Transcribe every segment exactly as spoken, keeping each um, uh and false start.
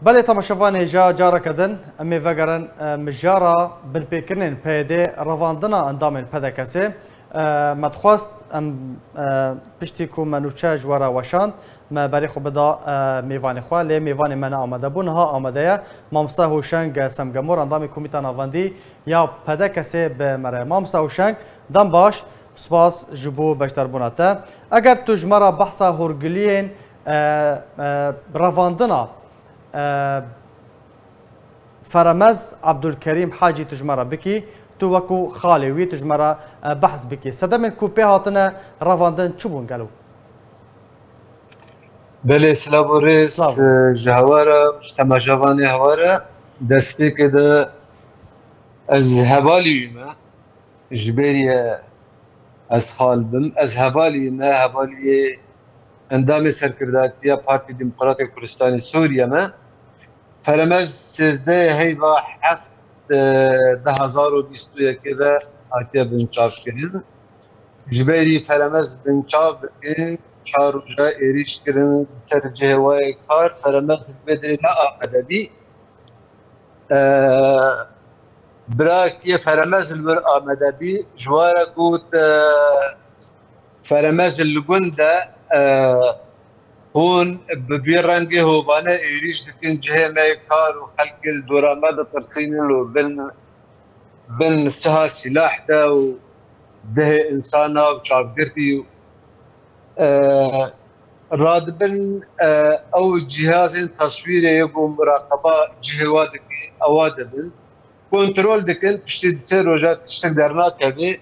Belê temaşevanê, ja careke din em ê vegerin, e, mijara binpêkirinên P Y D, revandina endamên P D K S'ê. E, me dixwest em, e, piştî ku me nûçe ji we re weşand, me berê xwe bida, e, mêvanê xwe, lê mêvanê me ne amade bû. Niha amade ye. Mamoste Hoşeng Semgemor, endamê Komîta Navendî ya P D K S'ê bi me re ye. Mamoste Hoşeng, dem baş, spas ji bo beşdarbûna te. Eger tu ji me re behsa hûrgiliyên, e, e, revandina, e, Feremez Abdulkerîm Hacî tu ji me re bikî, tu wekû xalê wî tu ji me re, e, behs bikî. Sedemên ku pê hatine revandin çi bûn gelo? Belê, silav û rêz, silav û rêz, e, ji hewa re, ji temaşevanê hewa re. Destpêkê de ez hevalî wî me. Ji berî ye ez xal bim. Ez hevalî me, hevaliyê endamê serkirdatiya Partî Demokratê Kurdistanê Sûriye me. Feremez sêzdeh heyva heft, e, du hezar û bîst û yekê de hatiye binçavkirin. Ji berî Feremez binçav bikin, çar roja êrîş kirin ser cihê wê kar. Feremez li vê derê ne amade bî. E, Birakê Feremez li wir amade bî, ji we re got, e, Feremez li gund e, e, hûn bi vî rengê hovane êrîş dikin, cihê me yê kar û xelkê li dora me ditirsînin û bin, bin siha sîlah de û dehê insana û çavgirtî û, e, radibin, e, ew cihazên teswîrê yê ku muraqeba cihê wa dike, ewa dibin. Kontrol dikin, piştî di sê roja tiştek dernakeve.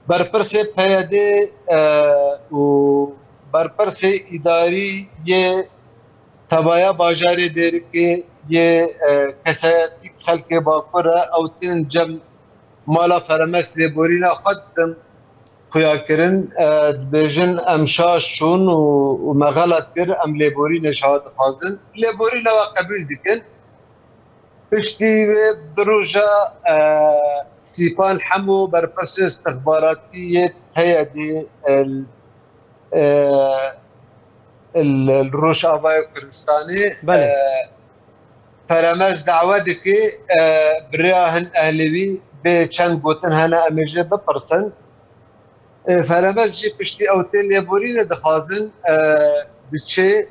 Berpirsê P Y D, e, û berpirsê îdarî yê tevaya bajarê Dêrikê yê, e, kesayetî xelkê Bakur e, ew tên cem mala Feremez lêborîna xwe ditin xuya kirin. E, dibêjin, em şaş çûn û, û me xelat kir, em lêborînê ji hewa dixwazin. Lêborîna we qebûl dikin. Piştî wê du roja, e, Sîpan Hemo, berpirsê istixbaratî yê P Y D, e, e, li, li Rojavayê Kurdistanê, belê, e, Feremez dawe dike, e, bi rêya hin ehlê wî bê çend gotin hene em ê jê bipirsin. E, Feremez jî piştî ew tê lêborînê dixwazin, e, diçê,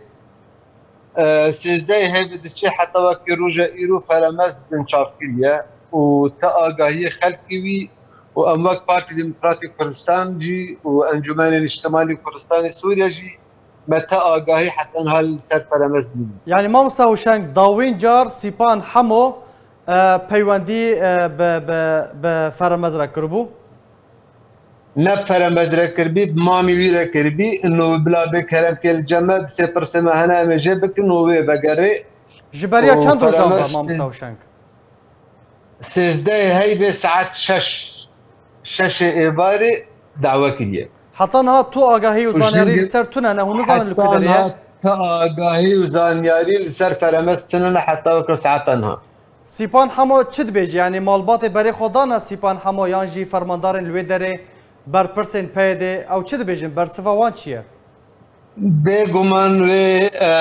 e, sêzdehê heyvê diçê heta wekî roja îro Feremez binçav kiriye û ti agahiyê xelkê wî û em wek Partî Demokratîk Kurdistan jî û Encûmenê Niştimanî Kurdistanê Sûriye jî me ti agahî heta niha li ser Feremez nîne. Yanî mamosta Hûşeng, dawîn car Sîpan Hemo, e, peywendî, e, bi, bi, bi Feremez re kiribû? Ne Feremez re kiribî, bi mamî wî re kiribî. Ino bila bê kerem ke li cem me, di sê pirsê me hene em ê jê bikin û wê vegerê. Ji beriya çend rojan ve, mamosta Hûşeng? Sêzdehê heyvê saet şeş, şeşê êvarê dawe kiriye. Heta niha tu agahî û zanyarî li ser tune ne, hûn nizanin li ku derê ye? Heta niha tu agahî û zanyarî li ser Feremez tune ne heta weke saeta niha. Sîpan Hemo çi dibêje? Yanî malbatê berê xwe dane Sîpan Hemo yan jî fermandarên li wê derê, berpirsên P Y D, ew çi dibêjin? Bersiva wan çi ye? Bêguman wê, e,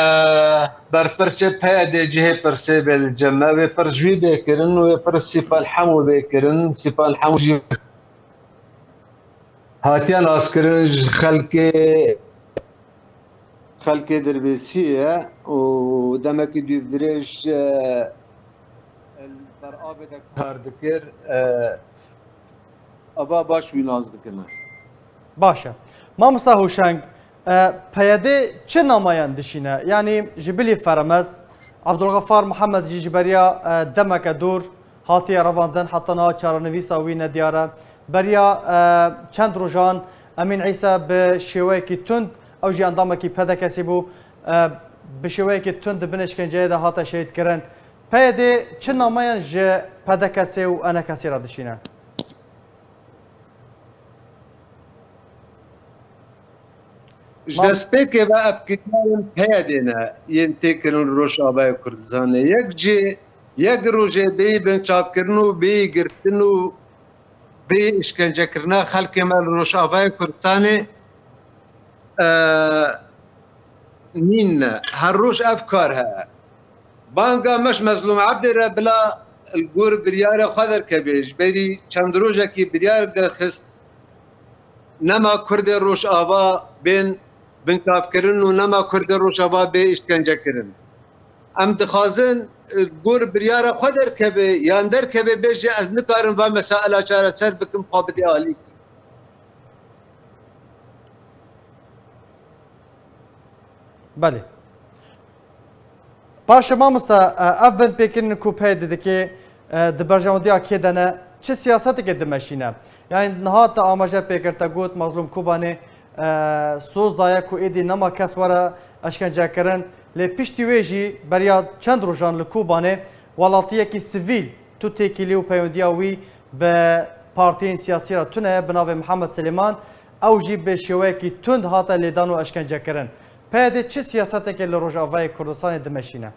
berpirsê P Y D cihê pirsê bê li cem me. Wê pirs ji wî bê kirin, wê pirs Sîpan Hemo bê kirin. Sîpan Hemo jî hatiye naskirin ji xelkê, xelkê Dirbêsiyê ye û demekî dûrdirêj, e, li ber avê de kar dikir. E, ava baş wî nas dikine. Baş e. Mamosta Hûşeng, e, P Y D çi namayan dişîne? Yanî ji bilî Feremez, Abdulxefar Mihemed jî ji beriya, e, demeke dûr hatiye revandin, heta niha çarenivîsa wî nediyar e. Beriya, e, çend rojan Emîn Îsa bi şêweyekî tund, ew jî endamekî P D K'ê bû, e, bi şêweyekî tund di bin îşkenceyê de hate şehîdkirin. P Y D çi nameyan ji P D K'ê û E N K'ê re dişîne? Ji destpêkê ve ev kiryarên P Y D'ê ne yên tê kirin Rojavayê Kurdistanê. Yek cî, yek rojê bêyî binçavkirin û bêyî girtin û bêyî îşkencekirina xelkê me li Rojavayê Kurdistanê, e, nîn ne. Her roj ev kar heye. Banga me ji Mezlûm Ebdê re bila li gor biryara xwe derkeve. Ji berî çend rojekî biryar derxist, nema Kurdê Rojava bên binkavkirin û nema Kurdê Rojava bê îşkencekirin. Em dixwazin, e, li gor biryara xwe derkeve, yan derkeve bêje ez nikarim va mesaila çareser bikim, xwe bidê alî. Belê. Paşê mamosta, e, ev binpêkirin ku PYD dike, e, di berjewendiya kê de ne, çi siyaseteke dimeşîne? Yani niha te amaje pê kir, te got Mazlûm Kobanê, e, soz daye ku êdî nema kes were eşkencekirin. Lê piştî wê jî beriya çend rojan li Kobanê welatiyekî sivîl tu têkilî û peywendiya wî bi partiyên siyasî re tune ye, bi navê Mihemed Silêman. Ew jî bi şêweyekî tund hate lêdan û eşkencekirin. PYD çi siyaseteke li Rojavayê Kurdistanê dimeşîne?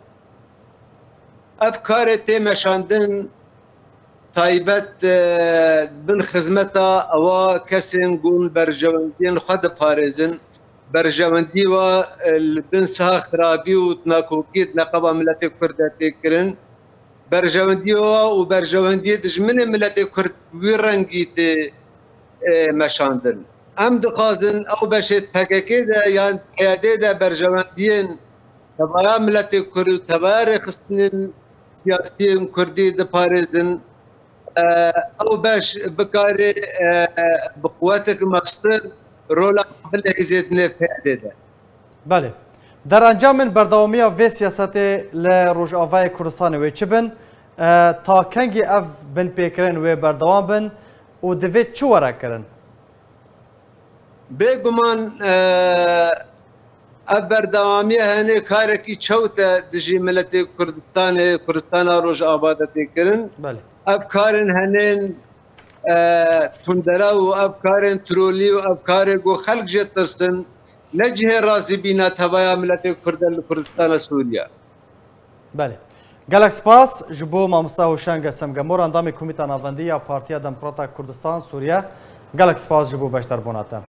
Ev karê tê meşandin taybet, e, bin xizmeta ewa kesên ku berjewendiyên xwe diparêzin. Berjewendî wa, e, li bin siha xirabî û nakokî di neqeba miletê Kurd de tê kirin. Berjewendî wa û berjewendiyê dijminê miletê Kurd wî rengî tê, e, meşandin. Em dixwazin ew beşê PKK de yan PYD de berjewendiyên tevaya miletê Kurd û tevaya rêxistinên siyasiyên Kurdî diparêzin. E, ew beş bikare, e, bi quwetek mestir rola xwe bilehîzêtine PYD de. Belê. Derencamên berdewamiya vê siyasetê li Rojavayê Kurdistanê wê çi bin? E, ta kengî ev binpêkirin wê berdewam bin û divê çi were kirin? Bêguman, e, ev berdewamiye hene karekî çewt e dijî miletê Kurdistanê, Kurdistana Rojava de tê kirin. Belê. Ev karên henên, e, tundera û ev karên trolî û ev karê ku xelk jê tirsin, ne cihê razîbîna tevaya miletê Kurd e li Kurdistana Sûriye. Belê. Gelek spas ji bo mamosta Hoşeng Semgemor, endamê Komîta Navendî ya Partiya Demokrata Kurdistan Sûriye. Gelek spas ji bo beşdarbûna te.